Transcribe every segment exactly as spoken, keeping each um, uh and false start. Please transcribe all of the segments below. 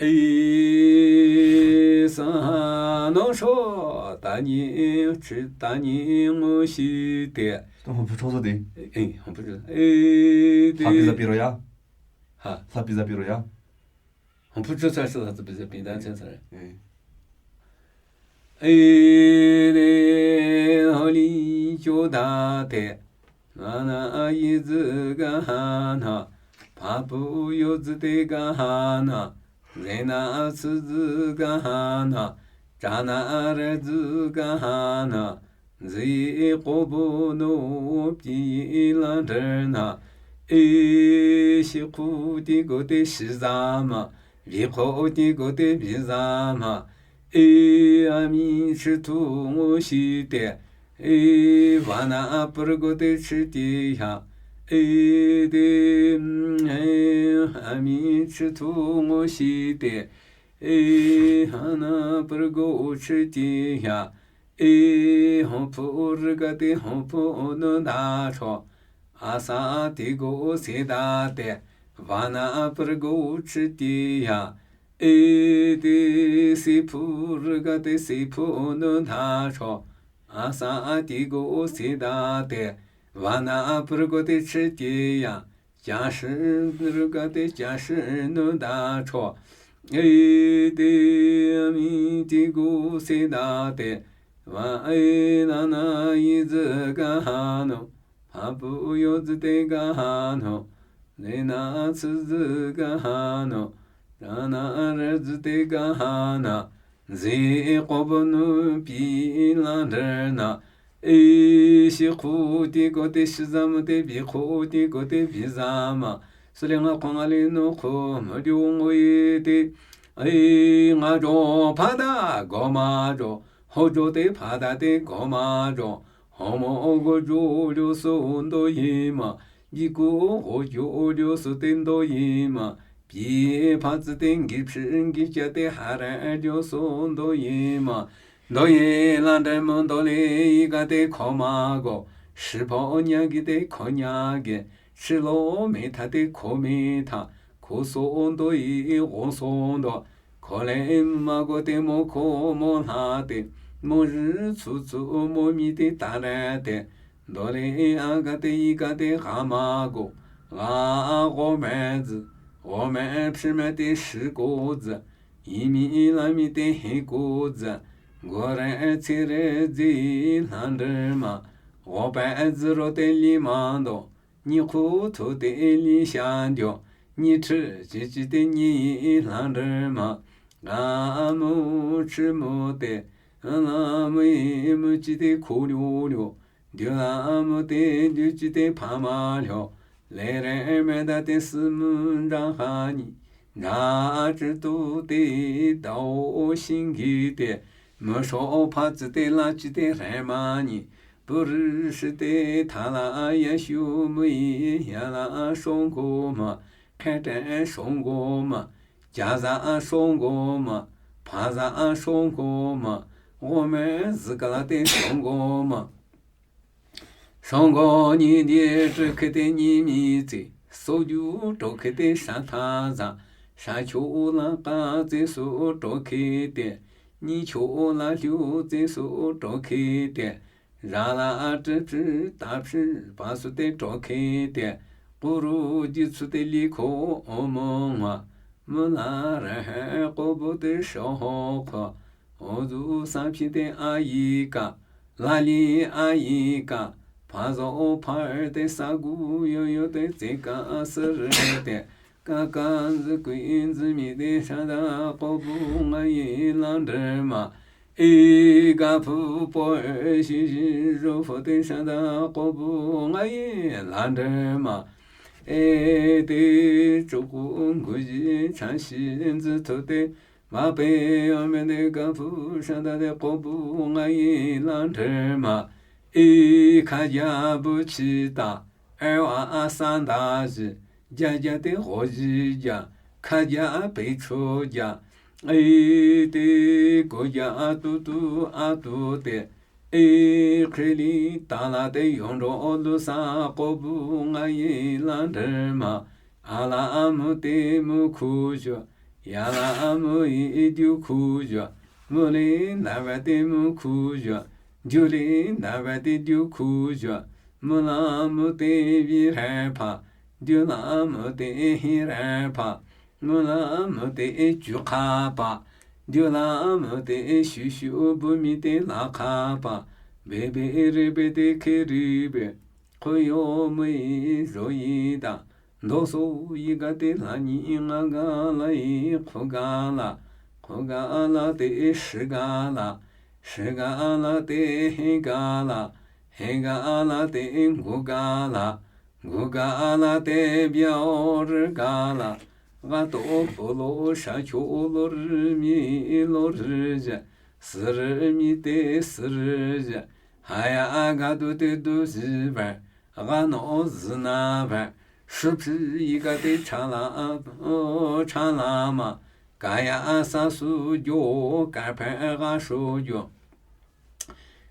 ཨེ་ས་ནོ་ཧྲོ་ཏ་ཉི་ཁྲི་ཏ་ཉི་ངོ་ཤི་ཏེ། ཏོ་ཧོང་ཕུ་ཁྲོ་ཟོ་ཏེ། ཨེ་ཧོང་ཕུ་ཁྲོ་ཨེ་ཏེ། ཧ་པི་ཛ་པི་རོ་ཡ། ཧ། ཧ་པི་ཛ་པི་རོ་ཡ། ཧོང་ཕུ་ཁྲོ་ས་ཧྲི་ཧ་ཛ་པི་ཛ་པི་ད་ཚན་ས་རེ། ཨེ། ཨེ་རེ་ཧོ་ལི་ཅོ་ད་ཏེ། ང་ན་ཡི་ཛི་ག་ཧ་ན། ཕ་པུ་ཡོ་ཛི་ཏེ་ག་ཧ་ན། ཛེ་ན་ཚི་ཛི་ག་ཧ་ན། ཅ་ན་ར་ཛི་ག་ཧ་ན། ཛི་ཡི་ཀོ་བོ་ནོ་པི་ལ་འདྲ་ན། ཨེ་ཤི་ཁུ་ཏི་གོ་ཏེ་ཤི་ཟ་མ། བི་ཁོ་ཏི་གོ་ཏེ་བི་ཟ་མ། ཨེ་ཨ་མི་ཆི་ཐུ་ངོ་ཤི་ཏེ། ཨེ་བ་ན་པུར་གོ་ཏེ་ཆི་ཏི་ཡ། ཨེ་ཏེ་ཨེ་ཨ་མི་ཆི་ཐུ་ངོ་ཤི་ཏེ། ཨེ་ཧ་ན་པུར་གོ་ཆི་ཏི་ཡ། ཨེ་ཧོ་ཕུ་རི་ག་ཏེ་ཧོ་ཕུ་ནུ་ད་ཁྲོ། ཨ་ས་ཏི་གོ་སེ་ད་ཏེ། བ་ན་པུར་གོ་ཆི་ཏི་ཡ། ཨེ་ཏེ་སི་ཕུ་རི་ག་ཏེ་སི་ཕུ་ནུ་ད་ཁྲོ། ཨ་ས་ཏི་གོ་སེ་ད་ཏེ། བ་ན་པུར་གོ་ཏེ་ཆི་ཏི་ཡ། ཅ་ཧྲི་རི་ག་ཏེ་ཅ་ཧྲི་ནུ་ད་ཁྲོ། ཨེ་ཏེ་ཨ་མི་ཏི་གོ་སེ་ད་ཏེ། བ་ཨེ་ན་ན་ཡི་ཛི་ག་ཧ་ནོ། ཕ་པུ་ཡོ་ཛི་ཏེ་ག་ཧ་ནོ། ཛེ་ན་ཚི་ཛི་ག་ཧ་ནོ། ཅ་ན་ར་ཛི་ཏེ་ག་ཧ་ན། ཛི་ཡི་ཀོ་བོ་ནོ་པི་ལ་འདྲ་ན། ཨེ་ཤི་ཁུ་ཏི་གོ་ཏེ་ཤི་ཟ་མ་ཏེ་བི་ཁུ་ཏི་གོ་ཏེ་བི་ཟ་མ། སུ་ལེ་ང་ཁོ་ང་ལེ་ནོ་ཁོ་མ་ཏུ་ངོ་ཡི་ཏེ། ཨེ་ང་ཇོ་ཕ་ད་གོ་མ་ཇོ། ཧོ་ཇོ་ཏེ་ཕ་ད་ཏེ་གོ་མ་ཇོ། ཧོ་མོ་གོ་ཇོ་ལུ་སུ་འདོ་ཡི་མ། ཡི་ཀུ་ཧོ་ཇོ་ལུ་སུ་ཏེ་འདོ་ཡི་མ། པི་ཕ་ཙི་ཏེ་གི་ཕྱི་གི་ཅ་ཏེ་ཧ་ར་ཇོ་སུ་འདོ་ཡི་མ། འདོ་ཡི་ལ་འདྲ་མོ་འདོ་ལེ་ཡི་ག་ཏེ་ཁོ་མ་གོ། ཧྲི་ཕོ་ཉ་གི་ཏེ་ཁོ་ཉ་གི། ཧྲི་ལོ་མེ་ཐ་ཏེ་ཁོ་མེ་ཐ། ཁོ་སོ་འདོ་ཡི་ཧོ་སོ་འདོ། ཁོ་ལེ་མ་གོ་ཏེ་མོ་ཁོ་མོ་ལྷ་ཏེ། མོ་རི་ཚུ་ཚུ་མོ་མི་ཏེ་ཏ་ར་ཏེ། འདོ་ལེ་ཨ་ག་ཏེ་ཡི་ག་ཏེ་ཧ་མ་གོ། ཧ་ཧོ་མེ་ཛི། ཧོ་མེ་ཕྱི་མེ་ཏེ་ཧྲི་ཀོ་ཛི། ཡི་མི་ལ་མི་ཏེ་ཧེ་ཀོ་ཛི། གོ་རེ་ཚེ་རེ་ཛི་ལྷ་འདྲ་མ། ཧོ་པེ་ཛི་རོ་ཏེ་ལི་མ་འདོ། ཉི་ཁུ་ཐུ་ཏེ་ལི་ཤ་འདོ། ཉི་ཁྲི་ཅི་ཅི་ཏེ་ཉི་ལྷ་འདྲ་མ། ཨ་མུ་ཆི་མུ་ཏེ། ཨ་ལ་མུ་ཡི་མུ་ཅི་ཏེ་ཁུ་ལུ་ལུ། དུ་ལ་མུ་ཏེ་དུ་ཅི་ཏེ་ཕ་མ་ལུ། ལེ་རེ་མེ་ད་ཏེ་སི་མུ་འདྲ་ཧ་ཉི། འདྲ་ཅི་ཏུ་ཏེ་ཏའོ་ཤིང་གི་ཏེ། མུ་ཧྲོ་ཕ་ཙི་ཏེ་ལ་ཅི་ཏེ་རེ་མ་ཉི། པུ་རི་ཤི་ཏེ་ཐ་ལ་ཡ་ཤུ་མུ་ཡི་ཡ་ལ་ཧྲོང་གོ་མ། ཁེ་ཏེ་ཧྲོང་གོ་མ། ཅ་ཟ་ཧྲོང་གོ་མ། ཕ་ཟ་ཧྲོང་གོ་མ། ཧོ་མེ་ཟི་ཀ་ལ་ཏེ་ཧྲོང་གོ་མ། ཧྲོང་གོ་ཉི་ཏེ་ཀྲི་ཁེ་ཏེ་ཉི་མི་ཙི། སོ་རྒྱུ་ཀྲོ་ཁེ་ཏེ་ཤ་ཐ་ཟ། ཤ་ཆུ་ལ་ཀ་ཙི་སུ་ཀྲོ་ཁེ་ཏེ། ཉི་ཆུ་ལ་ལུ་ཙི་སུ་ཀྲོ་ཁེ་ཏེ། ར་ལ་ཨ་ཏྲི་ཕྲི་ཏ་ཕྲི་པ་སུ་ཏེ་ཀྲོ་ཁེ་ཏེ། ཀུ་རུ་ཇི་ཚུ་ཏེ་ལི་ཁོ་ཨོ་མོ་ང་། མུ་ལ་ར་ཧེ་ཀོ་བུ་ཏེ་ཤོ་ཧོ་ཁོ། ཨོ་ཛུ་ས་ཕི་ཏེ་ཨ་ཡི་ཀ། ལ་ལི་ཨ་ཡི་ཀ། ཕ་ཟོ་ཕ་ཨེ་ཏེ་ས་གུ་ཡོ་ཡོ་ཏེ་ཙེ་ཀ་ཨ་སི་རི་ཏེ། ཀ་ཀ་ཛི་ཀུ་ཨིན་ཛི་མི་ཏེ་ཤ་ད་ཀོ་བུ་ང་ཡི་ལ་འདྲ་མ། ཨི་ག་ཕུ་པོ་ཨེ་ཤི་ཤི་རོ་ཕོ་ཏེ་ཤ་ད་ཀོ་བུ་ང་ཡི་ལ་འདྲ་མ། ཨེ་ཏེ་ཅོ་ཀུ་གུ་ཞི་ཆ་ཤི་ཛི་ཐུ་ཏེ། མ་པེ་ཨོ་མེ་ཏེ་ག་ཕུ་ཤ་ད་ཏེ་ཀོ་བུ་ང་ཡི་ལ་འདྲ་མ། ཨི་ཁ་ཡ་བུ་ཆི་ཏ། ཨེ་ཝ་ཨ་ས་འདའ་ཞི། རྒྱ་རྒྱ་ཏེ་ཧོ་ཞི་རྒྱ། ཁ་རྒྱ་པེ་ཆོ་རྒྱ། ཨེ་ཏེ་གོ་རྒྱ་ཨ་ཏུ་ཏུ་ཨ་ཏུ་ཏེ། ཨེ་ཁྲི་ལི་ཏ་ལ་ཏེ་ཡོང་འགྲོ་ཨོ་ལུ་ས་ཀོ་བུ་ང་ཡི་ལ་འདྲ་མ། ཨ་ལ་ཨ་མུ་ཏེ་མུ་ཁུ་ཞུ། Yala müi dukhu yua. Müli nava te mükhu yua. Duli nava te dukhu yua. Müla müte virapa. Dula müte hirapa. Müla müte chukhapa. Dula müte shushu bumi te lakhapa. Bebe rebe te keribe. Khoyo müi zoyi da. Doso yi gade la nyi nga gala i khu gala. Khu gala te shi gala. Shi gala te he gala. He gala te ngu gala. Ngu gala te biao ri gala. Gato polo sha cho lo ri mi lo ri je. Si ri mi te si ri je. Haya gadu te du zi ve. Gano zinave, shiphi yi gade chala, o, chalama, kaya sasu jo, kaphe gasho jo.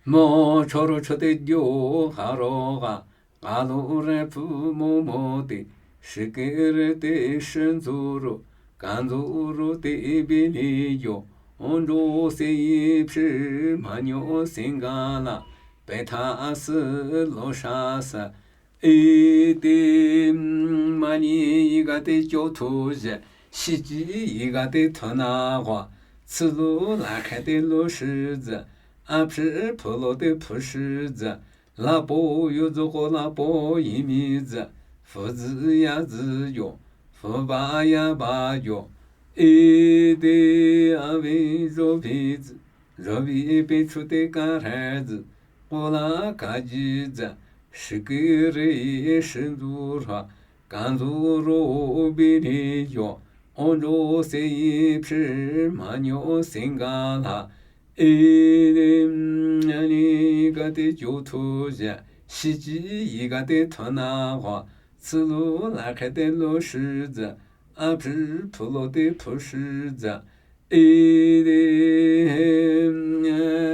Mo choro chote jo, haroga, galo repu mo mote, shikirete shinzuru, kanzuru te bili jo, onjo se yi phi, manyo singala, petha asi lo shasa, Ite, mm, mani yi gade jo thu je, shiji yi gade thona gwa, tsilu la khete lo shizi, aphi phulo te phu shizi, lapo yo zo ko lapo yi mizi, fuzi ya zi yo, fuba ya ba yo, ite ave zo vizi, Zovi pe chute ka rhezü, kola ka jiza, shikiri shinzurha, kanzuro biri yo, onjo se yi phi manyo singala, ilim ani gate jo thuza, shiji yi gate thona hwa, tsilu la khete lo shiza, aphi phulo te phu shiza, Ide,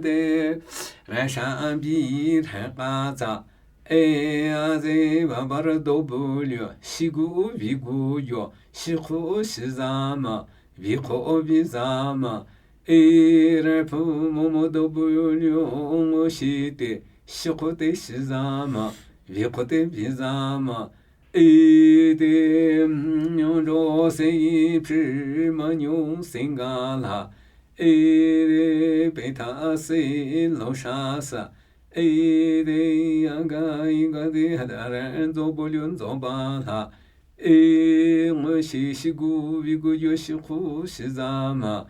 de, rasha bi rheka tsa. E, aze, babar dobulyo, shigu vigu yo, shikhu shizama, vikhu vizama. E, repu momo dobulyo, ngo shite, shikhu te shizama, vikhu te vizama. Ide, mm, nyongjo se yi phi manyo singala. Ide, petha se lo shasa. Ide, aga iga de hadaren zo bolyon zo bala. E, ngo shi shigu vigu yo shikhu shizama.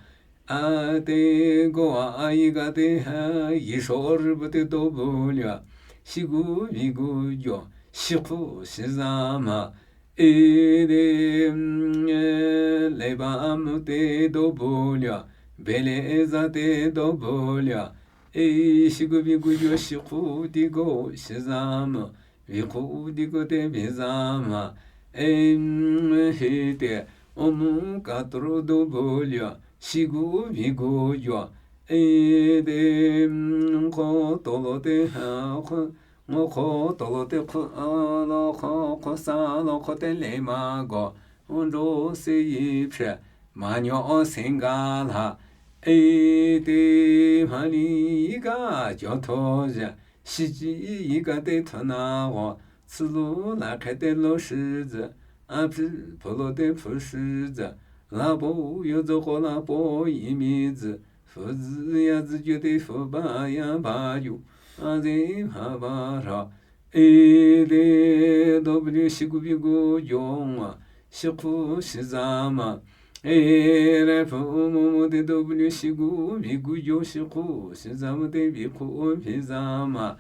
Ate go a iga te ha, yishor bute dobulya, shigu vigu yo, shikhu shizama, ede, mm, leba amute dobulya, bele ezate dobulya, e shigu vigu yo, shikhu digo shizama, Vikhu digo te vizama, em, hite, omu katru dobulya, shigu vigu yo, ede, em, ko tolo te ha, ko, ngo ko tolo te ko, a, lo ko, ko sa lo ko te le ma go, onjo se yi phe, manyo singala, ede, mali iga jo to ja, Shiji iga te thana gwa, tsilu la khete lo shiza, aphi polo te phu shiza, lapo yo zo ko lapo yi mizi, fuzi ya zi ju te fuba ya ba ju, azi ha ba ra. Ede dobulyo shigu vigu yo ngwa, shikhu shizama, Ere phu momo te dobulyo shigu vigu yo shikhu shizama te vikhu vizama.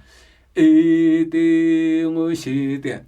Ete ngo shite.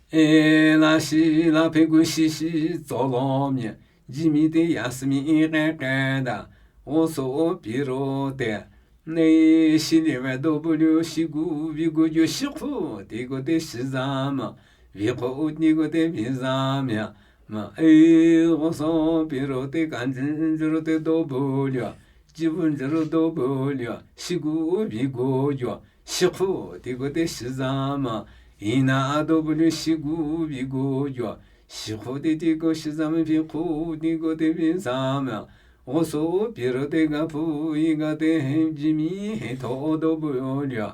E la shi la pegu shishi zolomye. Jimi te yasimi ire keda. Oso piro te. Ne shilive dobulyo shigu vigu yo shikhu digo te shizama. Vikhu digo te vizama. Ma e oso piro te kanjinjiro te dobulyo. Jibunjiro dobulyo. Shigu vigu yo. Shikhu digo te shizama. Ina dobulyo shigu vigu yo. Shikhu te tiko shizam, vikhu tiko te vizam. Oso piro te gapu iga te hem jimi he to dobu lya.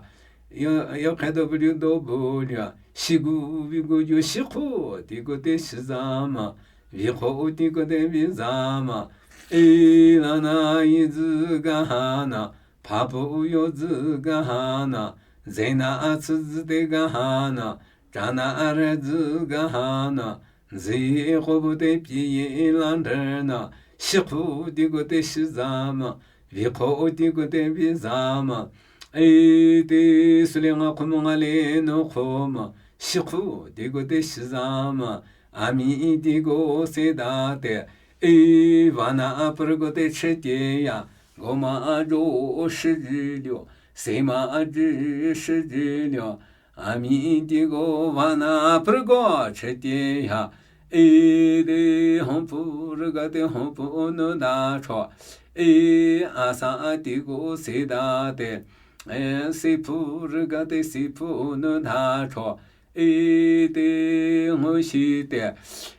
Ya, ya khe dobu lya, dobu lya. Shigu vigu yo shikhu tiko te shizam. Vikhu tiko te vizam. Ilana izi gahana. Papu yo zi gahana. Zena atsi zi te gahana. Chana are zi gahana, zi khobu te pi ye landana, shikhu tiko te shizama, vikhu tiko te vizama, e te sule nga khum nga le no khoma, shikhu tiko te shizama, ami tiko se da te, e vana apur ko te chete ya, goma ajo shiji lyo, sema aji shiji lyo, Ami tiko vana apur ko chete ya. E te hongpu rga te hongpu nu da cho. E asa tiko se da te. E sipu rga te sipu nu da cho. E te ngoshi te.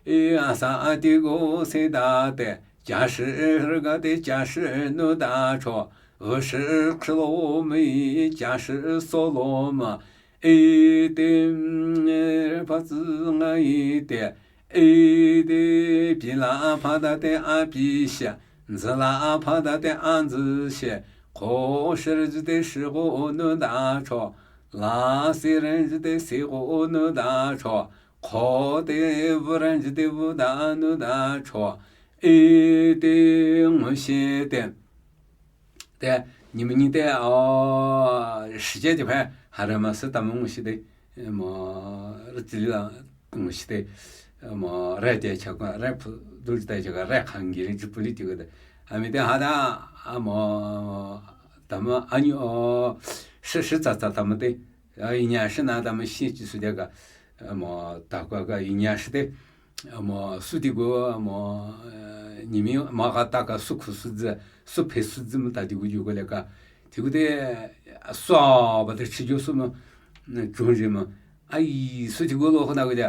E asa tiko se da te. Jashi rga te jashi nu da cho. Vushi khlo mi jashi solo ma. E te, mm, pa tsi nga i te, e te, pi la a pa da te a pi she, nzi la a pa da te a nzi she, kho shi ri zi te shi go nu da cho, la si ren zi te si go nu da cho, kho te vu ren zi te vu da nu da cho, e te, ngu she te. Te, nyi mi nyi te, o, shi je ji phe, ha re ma se ta mo ngu shi de, mo, re ji la, ngu shi de, mo, re je cha kwa, re pu, du ji de cha kwa, re khang gi, ji pu li ji kwa de. A mi te ha da, a mo, ta mo, a nyi, o, shi, shi za za ta mo de, a, i nya shi na ta mo shi ji su de ka, a mo, ta kwa ka, i nya shi de, Mo, su ti gu, mo, eh, nyi mi ma ga ta ka su khu su zi, su phe su zi mo ta ti gu yu gu le ka. Ti gu de, eh, su a ba de chi ju su mo, mm, jung ji mo. Ai, su ti gu lo ho na gu de.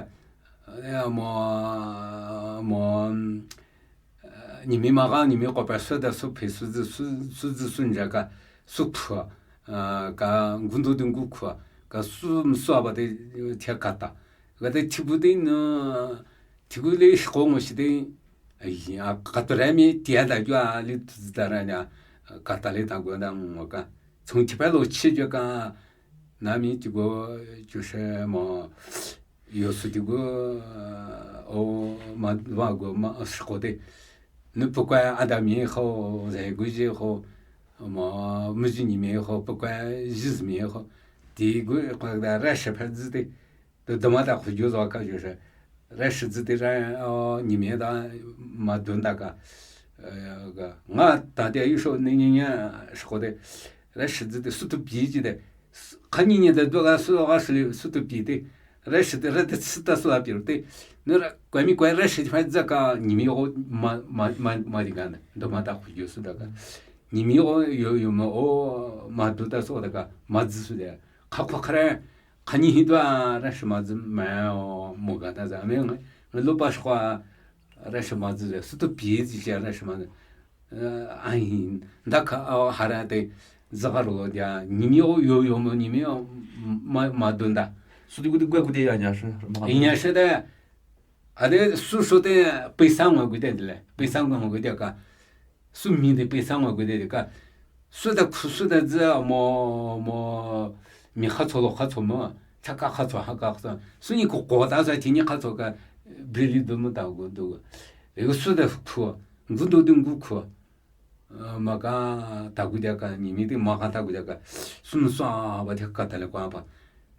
Eh, mo, mo, mm, eh, nyi mi ma ga, nyi mi ko pa su de su phe su zi, su, su zi su nja ka, su khu, eh, ka, ngu ndu de ngu khu, ka su, su a ba de, eh, tia ka ta. Gade tibu de no, tibu le shiko ngo shi de, ai, a, kato re mi tia da jua li tu zi da ra nya, kata le da gu da ngo ka. Tsung tipa lo chi jua ka, na mi tibu, ju she mo, yo su tibu, o, ma, wa gu ma, shiko de. Nu pukwa adami ho, ze gu ji ho, mo, muzi ni mi ho, pukwa jiz mi ho. Ti gu kwa da ra she pa zi de. Dama da khu ju zo ka ju she. Re shi zi de ra, o, nyi mi da ma dun da ka. Eh, ga. Nga ta de yu sho ni nyi nya shi ko de. Re shi zi de su tu pi ji de. Ka nyi nyi de do la su ga shi li su tu pi de. Re shi de re de si ta su la pi de. Ne ra kwa mi kwa re shi fa za ka nyi mi o ma, ma, ma, ma di ga ne. Dama da khu ju su da ka. Nyi mi o yo yo ma o ma du da su da ka. Ma zi su de. Ka kwa kare. Ka nyi hi dwa ra shi ma zi ma o mo ga da za me ngai. Ngai lo pa shi kwa ra shi ma zi le. Su tu pi zi shi ra shi ma zi. Eh, ai, da ka o ha ra de za ga ro dia. Nyi mi o yo yo mo nyi mi o ma, ma dun da. Su ti gu de gwa gu de ya nya shi. Ma ga. Nya shi de. A de su su de pe sa ngo gu de le. Pe sa ngo gu de ka. Su mi de pe sa ngo gu de ka. Su da khu su da zi mo, mo, mi kha cho lo kha cho mo, cha ka kha cho ha ka kha cho. Su ni ko ko da za ti ni kha cho ka, bri li du mo da gu du. E su da khu, ngu du du ngu khu. Eh, ma ka ta gu de ka, nyi mi de ma ka ta gu de ka. Su mo sa ba de ka ta le kwa ba.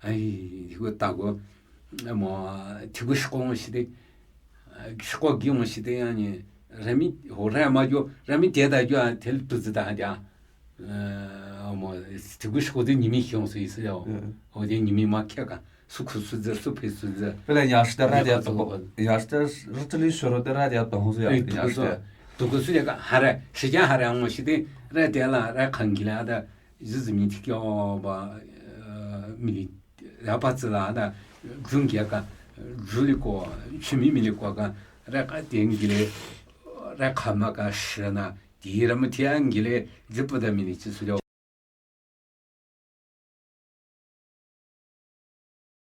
Ai, ti gu ta gu, mo, ti gu shi ko ngo shi de, shi ko gi ngo shi de ya ni, ra mi, ho ra ma jo, ra mi de da jo, te tu zi da ja. Eh, mo, ti gu shi ko de nyi mi xiong su yi si ya. Mm. Ho de nyi mi ma ke ka, su khu su zi, su phe su zi. Pe le ya shi de ra de to, ya shi de ri zi li shi ro de ra de to ho su ya, eh, ya shi de. Tu gu su ya ka, ha ra, shi ja ha ra ngo shi de, ra de la, ra khang gi la da, zi zi mi ti kyo ba, eh, mi li, ya pa zi la da, jung ge ka, Juli ko, chimi mili ko ka, raka tieng gile, rakha ma ka shana, ti ram thiang gile, jipda mili chi su